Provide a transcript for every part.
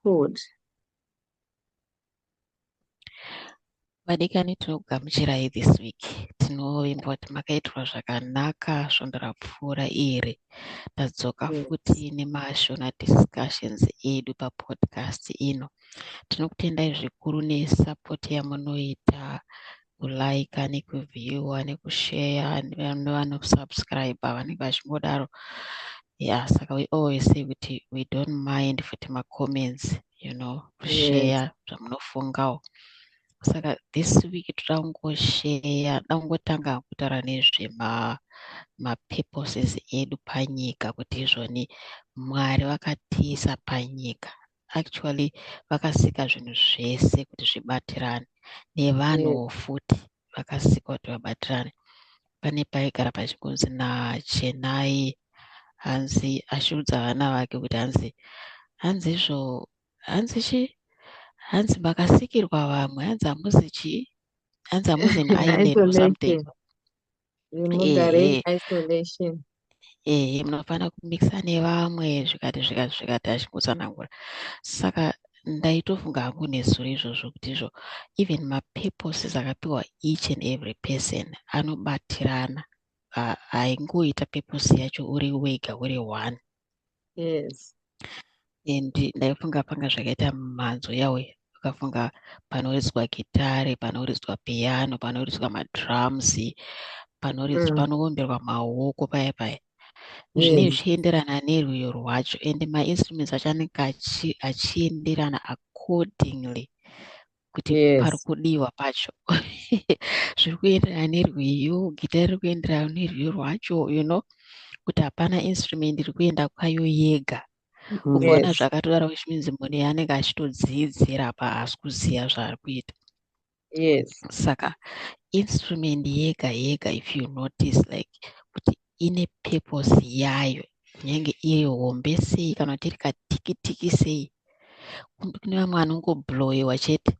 Good. Vadikani tinokugamuchirai this week. Tinovimba kuti makaitirwa zvakanaka svondo rapfuura iri. Tadzoka futi nemaShona discussions edu papodcast ino. Tinokutendai zvikuru nesupport yamunoita kulaika nekuviewa nekusheya nevanosubscribe vanenge vachingodaro. Yeah, saka we always say kuti we don't mind futi macomments, kusheya zvamunofungawo. Saka this week toda kungosheya, toda kungotanga kutaura nezvema mapurposes edu panyika kuti izvoni Mwari vakatiisa panyika. Actually vakasika zvinhu zvese kuti zvibatirane nevanhuwo futi vakasikwa kuti vabatirane. Pane paigara pachingonzi naChenai hanzi achiudza vana vake kuti hanzi hanzi izvo hanzi chii hanzi makasikirwa vamwe hanzi hamuzi chii hanzi hamuzi an island or something. Mugare in isolation. Ehe, munofanira kumixa nevamwe zvikati zvikati zvikati achingotsanangura. Saka ndaitofunga hangu nezuro izvozvo kuti izvo even mapurposes akapiwa each and every person anobatirana. Haingoita purpose yacho uri wega uri one. And ndaifunga panga zvakaita mhanzo yawe ukafunga panoridzwa gitare, panoridzwa piano, panoridzwa madrums, panoridzwa panoomberwa maoko paya paya. Zvinenge zvichienderana nerwiyo rwacho and mainstruments acho anenge achienderana accordingly kuti pari kudiwa pacho. Zviri kuenderana nerwiyo, gitare riri kuenderana nerwiyo rwacho, kuti hapana instrument iri kuenda kwayo yega. Ukaona zvakatodaro which means munhu anenge achitodzidzira apa haasi kuziva zvaari kuita. Saka instrument yega yega if you notice like kuti ine purpose yayo kunyange iri hombe sei kana kuti iri katikitiki sei. Kune vamwe vanongoblowiwa chete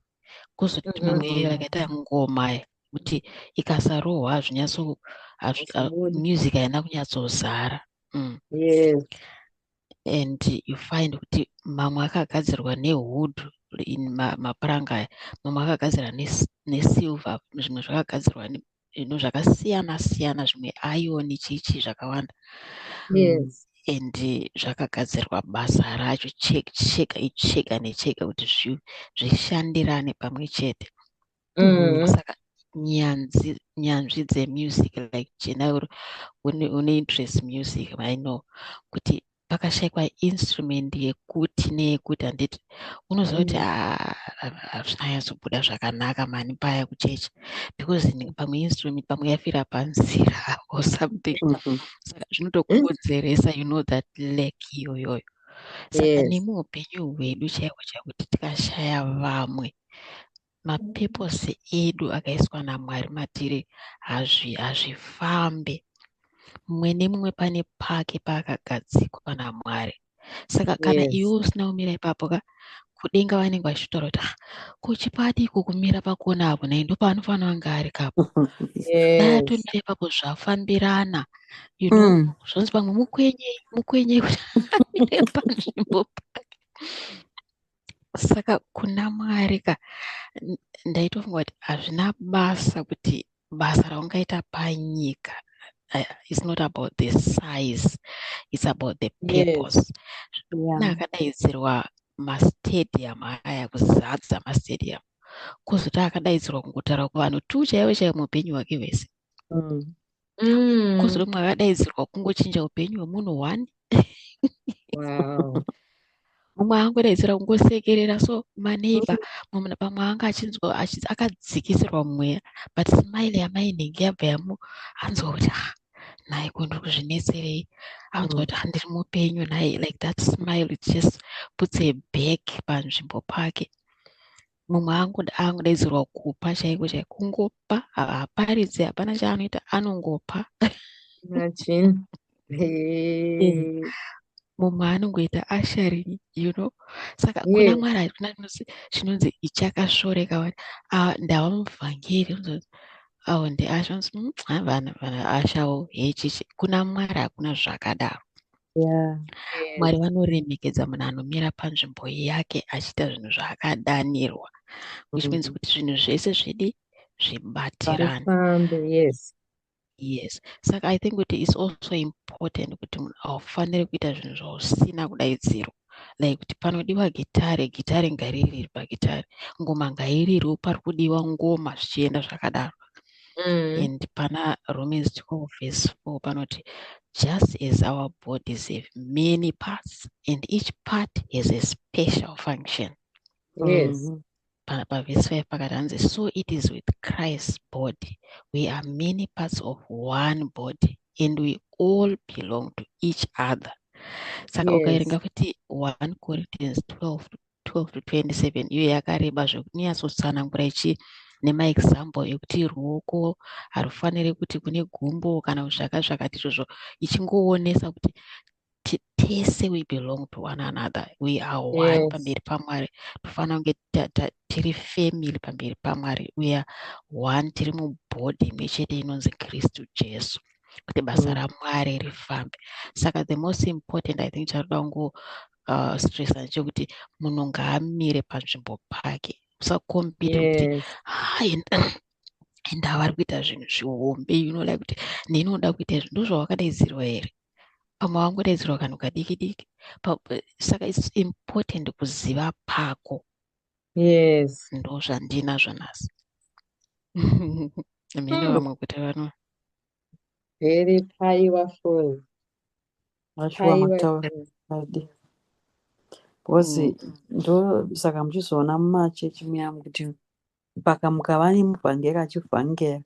kuzoti mamwe vakaita ngoma kuti ikasarohwa hazvinyatso Hazvibudi. Music haina kunyatsozara. And you find kuti mamwe akagadzirwa newood in mapuranga aya, mamwe akagadzirwa nesilver, zvimwe zvakagadzirwa zvakasiyana siyana, zvimwe iron chichi zvakawanda. And zvakagadzirwa basa racho chega chega nechega kuti zvishandirane pamwe chete. Saka nyanzvi dzemusic like Chena une interest music, I know kuti pakashaikwa instrument yekuti neyekuti handiti unoziva kuti hazvina kunyatsobuda zvakanaka mani paya kuchechi because pamwe instrument pamwe yafira panzira or something. Saka zvinotokukonzeresa that lack iyoyoyo. Saka nemuupenyu hwedu chaihwo chaihwo kuti tikashaya vamwe mapurpose edu akaiswa naMwari matiri hazvifambe. Mumwe nemumwe pane pake paakagadzikwa naMwari. Saka kana iwe usina kumira ipapo ka, kudenga vanenge vachitaura kuti ko chipadiko kumira pakona apo naye ndopaanofanira kunge ari kapo. Dai atomira ipapo zvafambirana. Zvonzi pamwe mukwenye kuti amire panzvimbo pake. Saka kuna Mwari ka, ndaitofunga kuti hazvina basa kuti basa raungaita panyika. It's not about the size, it's about the purpose. Akadaidzirwa mastadium aya, kuzadza mastadium, kuzoti akadaidzirwa kungotaura kuvanhu tu chaivo chaivo muupenyu hwake hwese. Kuzoti mumwe akadaidzirwa kungochinja upenyu hwemunhu one. Mumwe angodaidzira kungosekerera so maneighbor, mumwe pamwe anga achinzwa akadzikisirwa mumweya, but smile yamainenge yabva yamu anzwa kuti nhai ko ndiri kuzvinetserei, anzwa kuti ndiri mupenyu nhai, like that smile it just puts a back panzvimbo pake. Mumwe angodaidzirwa kupa chaiko chaiko, kungopa, haaparidzi, hapana chaanoita, anongopa. Imagine. Hey. Mumwe anongoita ushering. Saka kuna Mwari hakuna chinonzi ichakasvoreka wani. Ndava muvhangeri, unonzi, awo ndi usher, unonzi, vanhu ushawo, hechichi. Kuna Mwari hakuna zvakadaro. Mwari vanoremekedza munhu anomira panzvimbo yake achiita zvinhu zvaakadanirwa, which means kuti zvinhu zvese zvidi zvibatirane. Zvifambe, yes. Yes, saka I think kuti it's also important kuti munhu haufaniri kuita zvinhu zvausina kudaidzirwa, like kuti panodiwa gitare, gitare ngaririre pagitare, ngoma ngairirwe pari kudiwa ngoma, zvichienda zvakadaro. And pana Romans 12 verse 4 panoti, "Just as our bodies have many parts and each part has a special function." Pavhesi 5 pakati hanzi, "So it is with Christ's body. We are many parts of one body and we all belong to each other." Saka ukaverenga futi 1 Corinthians 12 12 to 27, iyo yakareba zvekunyatsotsangura ichi nemaexample ekuti ruoko harufaniri kuti kune gumbo kana zvakati izvozvo, ichingoonesa kuti tese we belong to one another, we are one pamberi paMwari. Tofanira kunge tiri family pamberi paMwari. We are one, tiri mubody imwe chete inonzi Kristu Jesu, kuti basa raMwari rifambe. Saka the most important, I think, charoda kungo stressa ndechekuti munhu ngaamire panzvimbo pake, usacompete kuti enda vari kuita zvinhu zvihombe, like kuti ndinoda kuita izvi, ndozvawakadaidzirwa here? Pamwe wangodaidzirwa kanhu kadiki diki. Saka it's important kuziva pako. Ndo zvandinazvo nhasi mhene. Vamwe kuti vano Very powerful. Vashuwa mataura Powerful. adi because ndo saka muchizoona mumachechi muya kuti pakamuka nemuvhangeri achivhangera,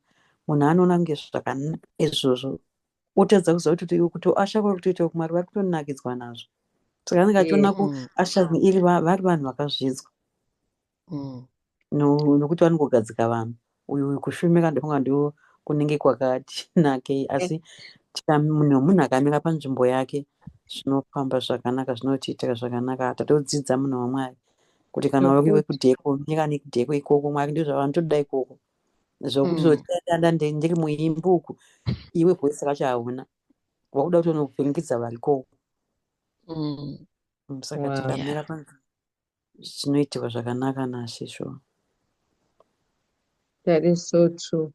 munhu anoona kunge zvakanaka izvozvo, otadza kuziva kuti usher kwari kutoita Mwari vari kutonakidzwa nazvo. Saka anenge achiona kuusher iri vari vanhu vakazvidzwa nokuti vanongogadzika vanhu. Uyu kushumira ndofunga ndo kunenge kwakati nakei, asi munhu munhu akamira panzvimbo yake, zvinofamba zvakanaka, zvinotiitira zvakanaka. Tatodzidza, munhu waMwari, kuti kana uri wekudheko, mira nekudheko ikoko. Mwari ndizvo zvavanotoda ikoko, zvokuti zotanda ndiri muimbi uku, iwe voice racho hauna, wakuda kutonovhiringidza varikoko. Saka tikamira panzvimbo, zvinoitirwa zvakanaka nashe, sure. That is so true.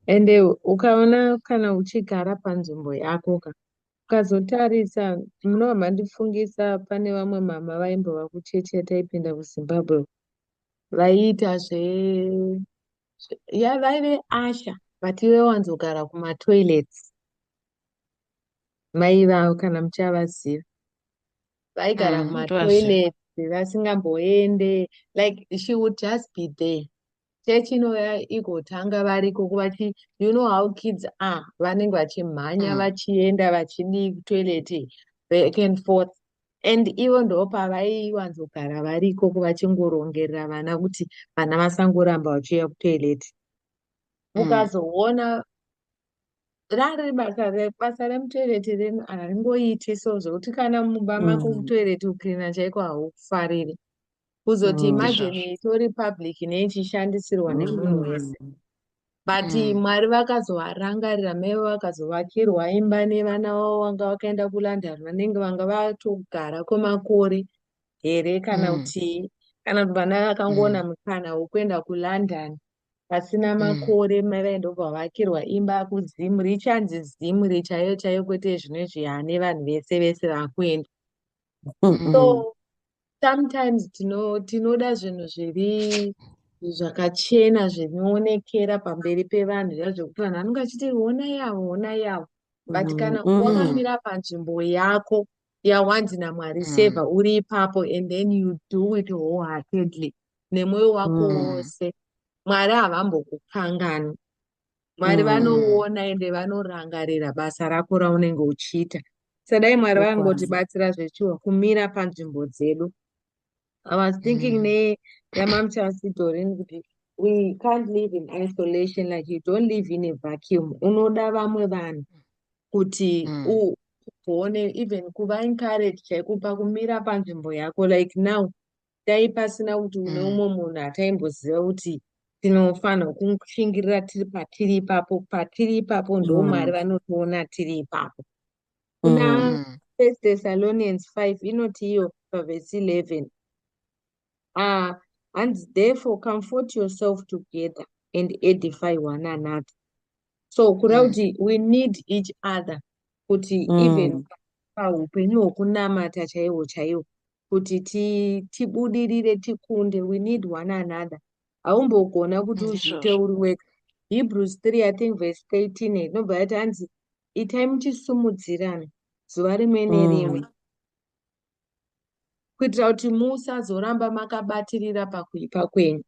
Ende ukaona kana uchigara panzvimbo yako ka, ukazotarisa, munova mandifungisa pane vamwe mama vaimbova kuchechi yataipinda kuZimbabwe, vaiita zve ya vaive usher, but vaiwanzogara kumatoilets. Mai vavo, kana muchavaziva, vaigara Tovaziva. Kumatoilets vasingamboende, like she would just be there. Chechi inouya igotanga variko vachi, you know how kids are, vanenge vachimhanya, vachienda vachidii kutoilet, back and forth, and ivo ndo pavaiwanzogara variko vachingorongerera vana kuti vana vasangoramba vachiuya kutoilet. Ukazoona rari basa remutoilet renu haringoiti so zvokuti kana mumba mako kutoilet kucleana chaiko haukufariri. Kuzoti imagine Izvozvo. Itori public neichishandisirwa nemunhu wese. But Mwari vakazovarangarira maivo, vakazovakirwa imba nevana vavo vanga vakaenda kuLondon, vanenge vanga vatogara kwemakore here kana kuti kana kuti vana vakangoona mukana wekuenda kuLondon pasina makore, mai vaindobva vavakirwa imba kuZim, richanzi Zimri chaiyo chaiyo, kwete zvinezvi hane vanhu vese vese vakuenda. So sometimes tinoda zvinhu zviri zvakachena, zvinoonekera pamberi pevanhu, zviya zvekuti vanhu vanenge vachiti, "Honai avo, honai avo." But kana wakamira panzvimbo yako yawanzi naMwari seva uri ipapo, and then you do it wholeheartedly nemwoyo wako wose, Mwari havambokukanganwi. Mwari vanoona ende vanorangarira basa rako raunenge uchiita. Sadai Mwari Chokwadi. Vangotibatsira zvechiwa kumira panzvimbo dzedu. I was thinking ne yamamuchasidorini kuti we can't live in isolation, like you don't live in a vacuum. Unoda vamwe vanhu kuti ugone even kuva encourage chaiko pakumira panzvimbo yako. Like now, dai pasina kuti une umwe munhu ataimboziva kuti tinofanira kushingirira tiri patiri ipapo, patiri ipapo ndo Mwari vanotiona tiri ipapo. Kuna First Thessalonians 5 inoti iyo pavhesi 11, hanzi, "Therefore comfort yourself together and edify one another." So kureva kuti we need each other, kuti even paupenyu hwokunamata chaihwo chaihwo, kuti tibudirire, tikunde, we need one another. Haumbogona kuti uzviite Ndizvozvo. uri wega. Hebrews 3, I think verse 13, inobva yati, hanzi, "Itai muchisumudzirana zuva rimwe nerimwe, kuitira kuti musazoramba makabatirira pakuipa kwenyu."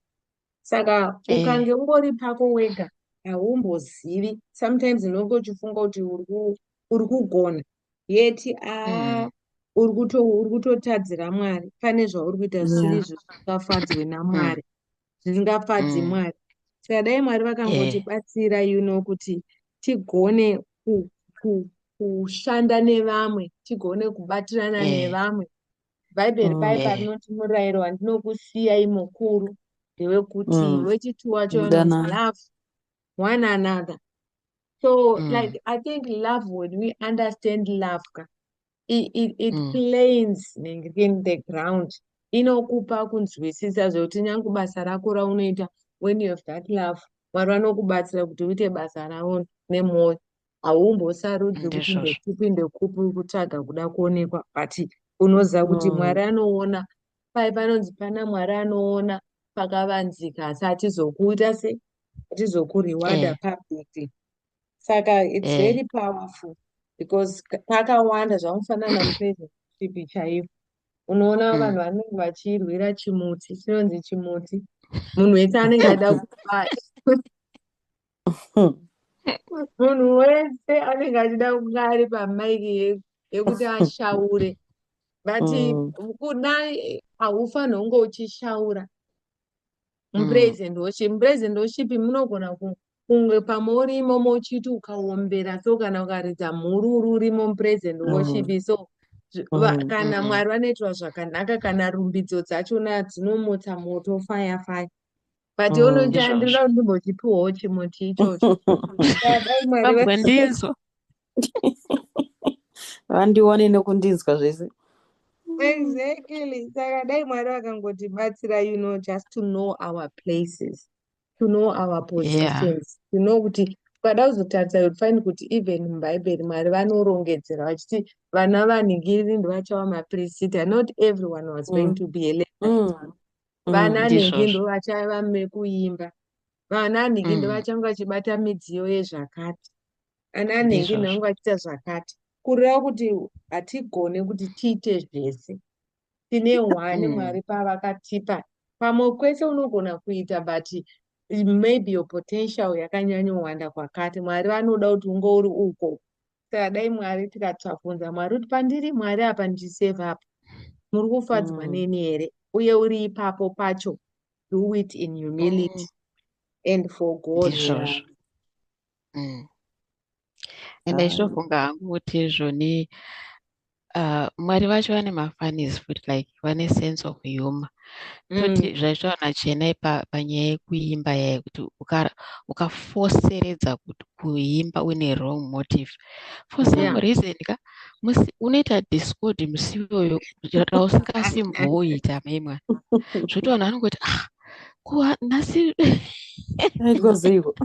Saka ukange ungori pako wega, haumbozivi. Sometimes unonge uchifunga kuti uri kugona, yet a uri kutotadzira Mwari. Pane zvauri kuita zvisiri izvo zvisingafadzwe naMwari, zvisingafadzi Mwari. Saka dai Mwari vakangotibatsira kuti tigone kushanda nevamwe, tigone kubatirana nevamwe. Bhaibheri pai parinoti, "Murayiro wandinokusiyai mukuru ndewekuti," wechitwo wacho unonzi Mudanana. "Love one another." So like, I think love, when we understand love ka, it planes in the ground, inokupa kunzwisisa zvekuti nyange basa rako raunoita, when you have that love, Mwari vanokubatsira kuti uite basa ravo nemwoyo. Haumbosarudzi kuti ndekupi ndekupi uri kutsvaga kuda kuonekwa, but unoziva kuti Mwari anoona. Pai panonzi pana Mwari anoona pakavanzika, asi atizokuita se atizokureward publicly. Saka it's very powerful because pakawanda zvamufanana mupresidentship chaivo, unoona vanhu vanenge vachirwira chimuti chinonzi chimuti. Munhu wese anenge achida kuva, munhu wese anenge achida kunge ari pamaiki yekuti ashaure, but kudai haufaniri kunge uchishaura mupraise and worship. Mupraise and worship munogona kunge pamwe uri imomo uchiti ukaombera so, kana ukaridza mhururu urimo mupraise and worship, so kana Mwari vanoitwa zvakanaka, kana rumbidzo dzachona dzinomutsa moto, fire fire, but unoti, "Handinoda kuti ndimbochipiwawo chimuti ichocho." Dai Mwari Vabva ndinzwa. Vandione nekundinzwa zvese. Exactly. Saka dai Mwari vakangotibatsira just to know our places, to know our positions, to know kuti ukada kuzotarisa, you'd find kuti even muBhaibheri Mwari vanorongedzera vachiti vana vanhingiriri ndovachava mapirisita. Not everyone was going to be a Levite. Vana nhingi ndo vachava mekuimba, vana nhingi ndo vachange vachibata midziyo yezvakati, vana nhingi ndovange vachiita zvakati. Kureva kuti hatigone kuti tiite zvese. Tine hwani Mwari pavakatipa. Pamwe kwese unogona kuita, but maybe your potential yakanyanyowanda kwakati. Mwari vanoda kuti unge uri uko. Saka dai Mwari tikatsvakunza Mwari kuti, "Pandiri, Mwari, apa ndichisevha apa, muri kufadzwa neni here?" Uye uri ipapo pacho, do it in humility and for God. Ndizvozvo. Ende ndichitofunga hangu kuti zvoni Mwari vacho vane mafunnies futi, like vane sense of humor. Toti zvaitwa naChenai panyaya yekuimba yaya, kuti ukafoseredza kuti kuimba uine wrong motive for some reason ka, musi unoita discord musi iyoyo rausingasimboita maimwa, zvokuti vanhu vanongoti, "Ah, kuwa nhasi Aitwa seiko?"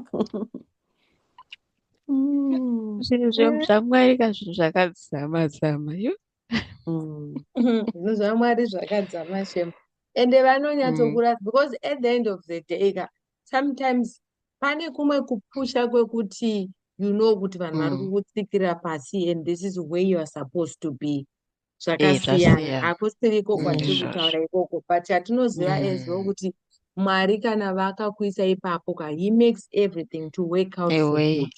Zvinhu zvaMwari ka, zvinhu zvakadzama dzama yo. Zvinhu zvaMwari zvakadzama shema, ende vanonyatsokura because at the end of the day ka, sometimes pane kumwe kupusha kwekuti you know kuti vanhu vari kukutsikira pasi and this is where you are supposed to be. Zvakasiyana. Zvasiyana. Hakusiriko kwatiri kutaura ikoko, but chatinoziva as well kuti Mwari kana vakakuisa ipapo ka, he makes everything to work out A for way. good.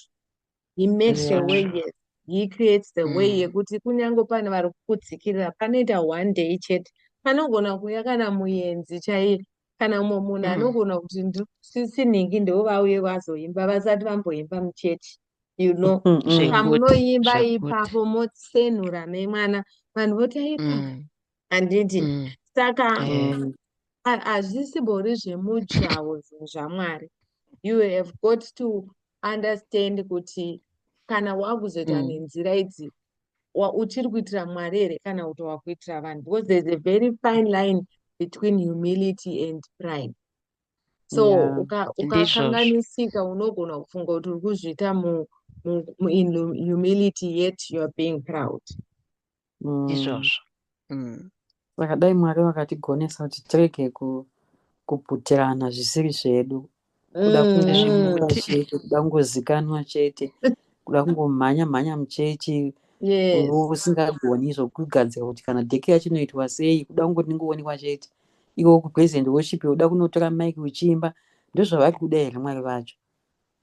He makes a So way. true. Yes, he creates the way yekuti kunyange pane vari kukutsikirira, panoita one day chete panogona kuuya kana muenzi chaiye, kana mumwe munhu anogona kuti, "Sisi nhingi ndo vauye vazoimba," vasati vamboimba muchechi. Pamunoimba ipapo, motsenura memwana, vanhu voti, "Aipa," handiti? Saka hazvisimbori zvemujaho zvinhu zvaMwari. You have got to understand kuti kana wakuzoita nenzira idzi. Uchiri kuitira Mwari here kana kuti wakuitira vanhu? Because there's a very fine line between humility and pride. So ukakanganisika, unogona kufunga kuti uri kuzviita in humility, yet you are being proud. Ndizvozvo. Saka dai Mwari vakatigonesa kuti tirege kuputirana zvisiri zvedu, kuda kungoonekwa chete, kuda kungozikanwa chete, kuda kungomhanya mhanya muchechi, usingagoni zvokugadzira kuti kana dheki yacho inoitwa sei, kuda kungoti ndingoonekwa chete. Iwo kupraise and worship, uda kunotora mic uchiimba, ndozvavari kuda here Mwari vacho?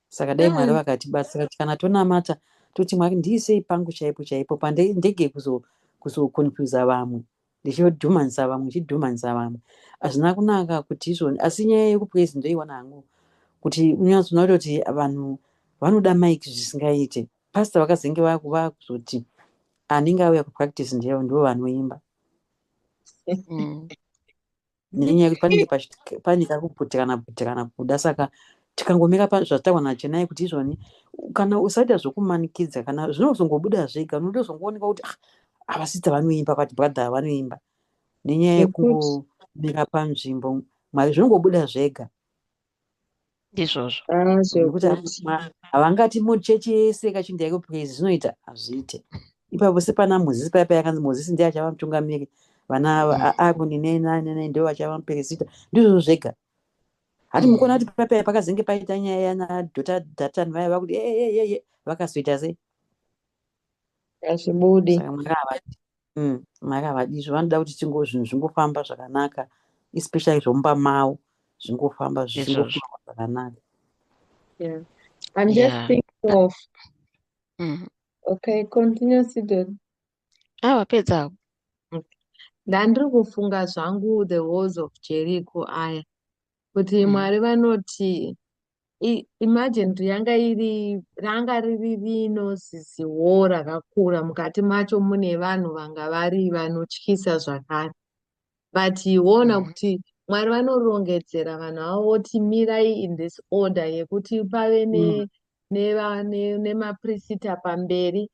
Saka dai Mwari vakatibatsira kuti kana tonamata toti, "Mwari, ndiisei pangu chaipo chaipo, pandege kuzoconfusa vamwe, ndichidhumanisa vamwe, ndichidhumanisa vamwe." Hazvina kunaka kuti izvoni. Asi nyaya yekupraise ndoiwana hangu kuti unyatsoona kutoti vanhu vanoda mic zvisingaite. Pastor vakazenge vakuzoti anenge auya kupractice ndivo ndo vanoimba, nenyaya yekuti panenge pane kakuputirana putirana kuda. Saka tikangomira zvataurwa naChenai kuti izvoni kana usaita zvokumanikidza, kana zvinozongobuda zvega, unotozongoonekwa kuti, "Ah, avasita vanoimba, but brother vanoimba," nenyaya yekungomira panzvimbo Mwari, zvinongobuda zvega. Ndizvozvo. Nekuti havangati muchechi yese kachinda yekupraise zvinoita, hazviite. Ipapo sepana Mozisi paya, yakanzi Mozisi ndiye achava mutungamiri, vana Aroni nenanene ndo vachava muperesita. Ndizvozvo zvega. Hati mukuona kuti paya pakazenge paita nyaya yana dhota Dhatani, vaya vakuti eyeyeye, vakazoita sei? Hazvibudi. Saka Mwari havadi, Mwari havadi izvo. Vanoda kuti tingo zvinhu zvingofamba zvakanaka, especially zvomumba mavo zvingofamba, zvichingofamba zvakanaka. Yeah. I'm just thinking of Okay, continue, Sidon. Ah, wapedza. Ndandiri kufunga zvangu the walls of Jericho aya, kuti Mwari vanoti, imagine kuti yanga iri, ranga riri rino ziziwo rakakura, mukati macho mune vanhu vanga vari vanotyisa zvakare, but woona kuti Mwari vanorongedzera vanhu avo, voti, "Mirai in this order," yekuti pave nemaprisita pamberi,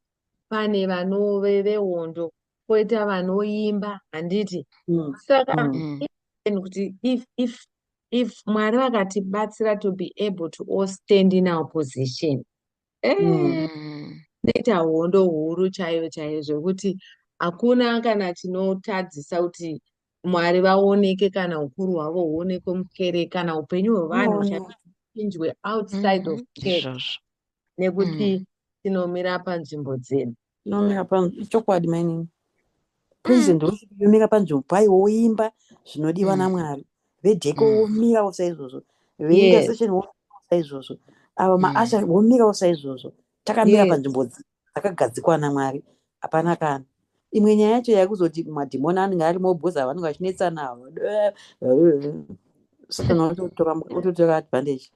pane vanove vehondo, poita vanoimba, handiti? Saka even kuti if Mwari vakatibatsira to be able to all stand in our position, inoita hondo huru chaiyo chaiyo, zvekuti hakuna kana chinotadzisa kuti Mwari vaoneke, kana ukuru hwavo huonekwe mukereke, kana upenyu hwevanhu huchinjwe outside of church, nekuti tinomira panzvimbo dzedu. Tinomira pa chokwadi, mainini. Praise and worship yomira panzvimbo payo, woimba zvinodiwa naMwari. Vedheko womirawo saizvozvo, veintercession womirawo saizvozvo, ava maushers womirawo saizvozvo. Takamira panzvimbo dzakagadzikwa naMwari. Hapana kana imwe nyaya yacho yakuzoti madhimoni anenge arimo, bhoza vanenge vachinetsana, Satani ototora advantage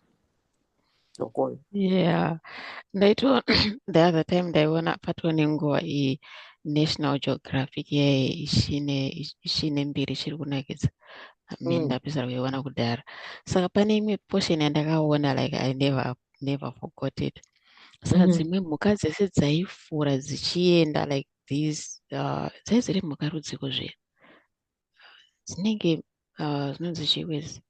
okoyo. Yeah, ndaito the other time ndaiona patoo nenguva iyi National Geographic yeye ichine mbiri ichiri kunakidza. I mean, ndapedzera kuiona kudhara. Saka pane imwe portion yandakaona, like I never never forgot it. Saka dzimwe mhuka dzese dzaifura dzichienda, like these dzai dziri mhuka rudziko zve dzinenge zvinonzi chiwezi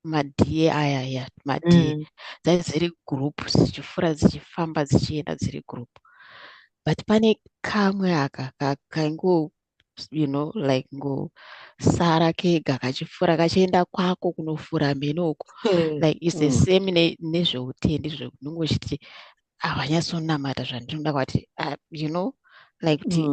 madeer aya ya madeer, dzai dziri group dzichifura, dzichifamba, dzichienda dziri group, but pane kamwe aka kaingo like ngosara kega kachifura kachienda kwako kunofura mheno uko. Like it's the same nezveutendi, zvekunonge uchiti havanyatsonamata zvandinoda kwati, like kuti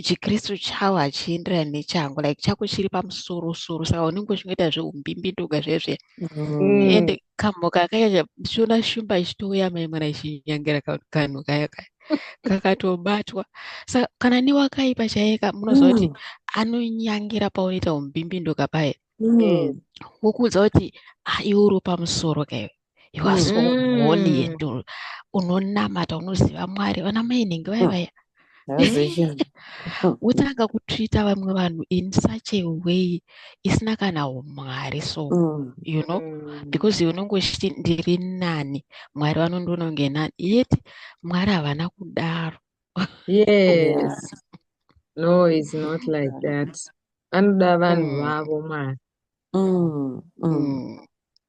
chiKristu chavo hachienderani nechangu, like chako chiri pamusoro soro, saka unenge uchingoita zveumbimbindoga zvezve. Ende kamhuka kaya, ndichiona shumba ichitouya, mai mwana, ichinyangira kanhu kaya kaya kakatobatwa. Saka kana newakaipa chaika, munoziva kuti anonyangira paunoita umbimbindoga paya, wokuudza kuti, "Ah, iwe uri pamusoro kaiwe, you are so holy and unonamata, unoziva Mwari." Vana mai nhingi vaya vaya. Ndakaziva chinhu. Wotanga kutreata vamwe vanhu in such a way isina kana umwari so you know, because iwe unonge uchiti ndiri nani, Mwari vanondiona kunge nani, yet Mwari havana kudaro. Yes. No, it's not like that. Anoda vanhu vavo Mwari.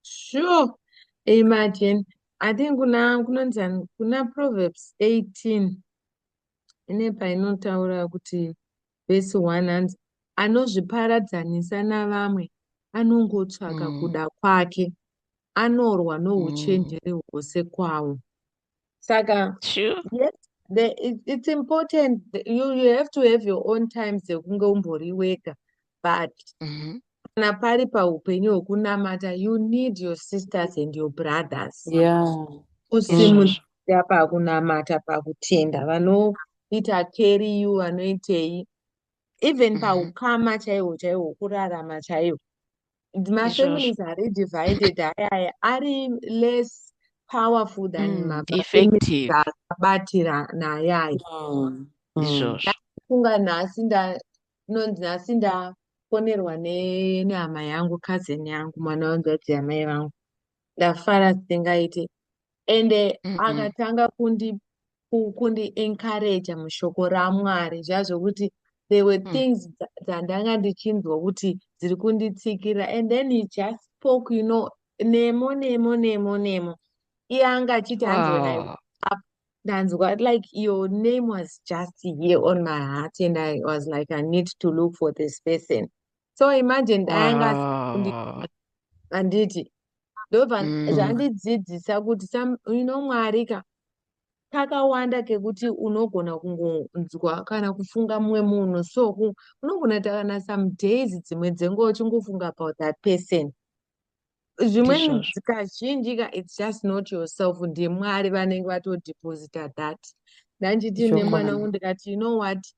Sure. Imagine. I think kuna kunonzi kuna Proverbs 18 ine painotaura kuti vhesi 1, hanzi anozviparadzanisa navamwe anongotsvaka kuda kwake, anorwa nouchenjeri hwose kwawo. Saka yes, it's important, you have to have your own times dzekunge umbori wega, but kana pari paupenyu hwekunamata, you need your sisters and your brothers kusimudzira pakunamata, pakutenda, vanoita carry you, vanoitei, even paukama chaihwo chaihwo, hwokurarama chaiwo. Mafamilies ari divided ayaya ari less powerful than mafamilies effective. Akabatira nayaya. Kunga nhasi nonzi nhasi ndafonerwa nehama yangu, cousin yangu, mwana wanzvadzi yamai vangu. Ndafara zvisingaite. Ende akatanga kundi encourage mushoko raMwari, zviya zvokuti there were things dzandanga ndichinzwa kuti dziri kunditsikira, and then he just spoke, nemo nemo nemo nemo. Iye anga achiti hanzi when I up ndanzwa like your name was just here on my heart and I was like, I need to look for this person. So imagine dai anga anditi ndobva zvandidzidzisa kuti Mwari ka kakawanda kekuti unogona kungonzwa kana kufunga mumwe munhu, so unogona kuita kana some days dzimwe dzenguva uchingofunga about that person. Zvimweni kazhinji ka it's just not yourself, ndiMwari vanenge vatodeposita that. Ndanchiti nemwana wangu, ndikati, "You know what,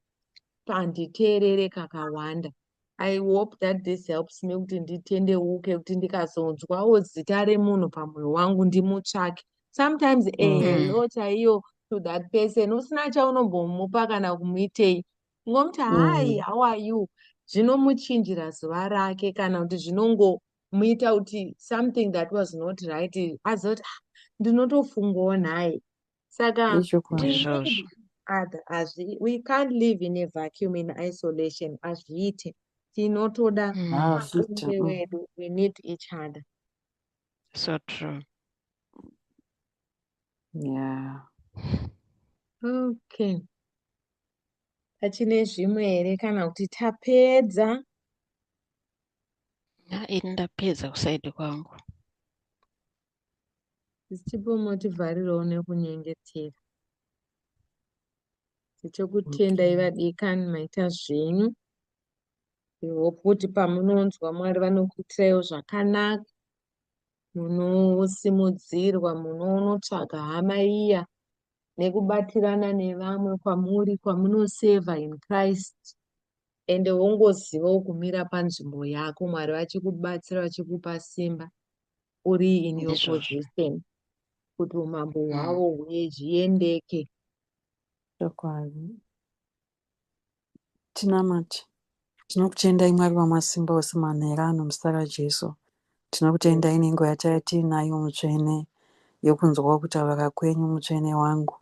panditeerere kakawanda. I hope that this helps me kuti nditendeuke, kuti ndikazonzwawo zita remunhu pamwoyo wangu ndimutsvake." Sometimes a hello chaiyo to that person, usina chaunombomupa kana kumuitei, ungomuti, "Hi, how are you?" Zvinomuchinjira zuva rake, kana kuti zvinongomuita kuti something that was not right azoti, "Ah, ndinotofungawo nhaye." Saka we need each other. We can't live in a vacuum, in isolation. Hazviite, tinotoda Hazviite. Umwe wedu. We need each other. So true. Okay, pachine zvimwe here kana kuti tapedza? Na ini ndapedza kuside kwangu. Zvichipo, motivharirawo nekunyengetera. Tichokutendai, vadikani, maita zvenyu. Hope kuti pamunonzwa Mwari vanokuitiraiwo zvakanaka, munosimudzirwa, munonotsvaga hama iya nekubatirana nevamwe kwamuri kwamunosevha in Christ. Ende wongozivawo kumira panzvimbo yako, Mwari vachikubatsira, vachikupa simba uri in your position, kuti umambo hwavo huye zviendeke. Chokwadi. Tinamate. Tinokutendai, Mwari wamasimba ose, manheru ano muzita raJesu. Tinokutendai nenguva yatanga tiinayo, mutsvene, yokunzwawo kutaura kwenyu, mutsvene wangu,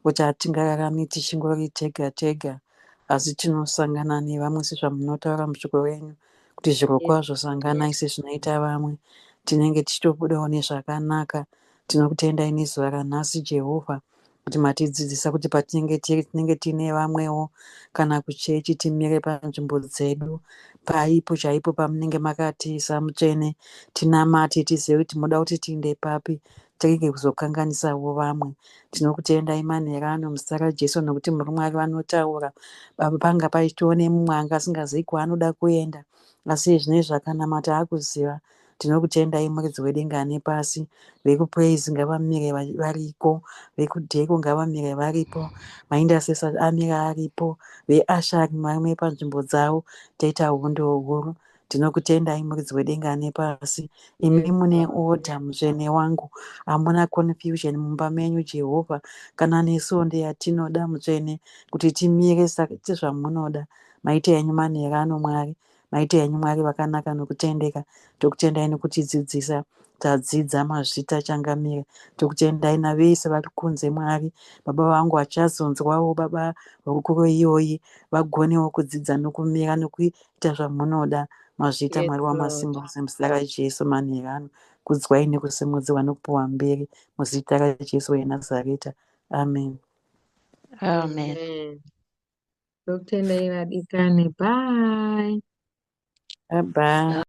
kuti hatingararami tichingori tega tega, asi tinosangana nevamwe sezvamunotaura mushoko renyu kuti zvirokwazvo sanganai sezvinoita vamwe. Tinenge tichitobudawo nezvakanaka. Tinokutendai nezuva ranhasi, Jehovha, kuti matidzidzisa kuti patinenge tiri tinenge tiine vamwewo, kana kuchechi timire panzvimbo dzedu paipo chaipo pamunenge makatiisa, mutsvene, tinamate tizive kuti munoda kuti tiinde papi, tirege kuzokanganisawo vamwe. Tinokutendai manheru ano muzita raJesu nokuti muri Mwari vanotaura. Baba, panga paitiwo nemumwe anga asingazivi kwaanoda kuenda, asi zvinezvi akanamata akuziva. Tinokutendai, muridzi wedenga nepasi. Vekupraise ngavamire variko, vekudheko ngavamire varipo, maintercessor amire aripo, veushering vamire panzvimbo dzavo. Toita hondo huru. Tinokutendai muridzi wedenga nepasi. Imi Yes, mune Lord. order mutsvene wangu. Hamuna confusion mumba menyu Jehovha. Kana nesuwo ndeyatinoda mutsvene kuti timire sezvamunoda. Maita henyu manheru ano Mwari. Maita henyu Mwari vakanaka nokutendeka. Tokutendai nokutidzidzisa. Tadzidza mazvita changamire. Tokutendai navese vari kunze Mwari. Baba vangu vachazonzwawo baba hurukuro iyoyi vagonewo kudzidza nokumira nokuita zvamunoda. Mazvita Yes, Mwari Lord. wamasimba ose muzita raJesu manheru ano. Kudzwai nekusimudzirwa nokupiwa mbiri muzita raJesu weNazareta. Amen. Amen. Amen. Tokutendai vadikani. Bye. Bye bye.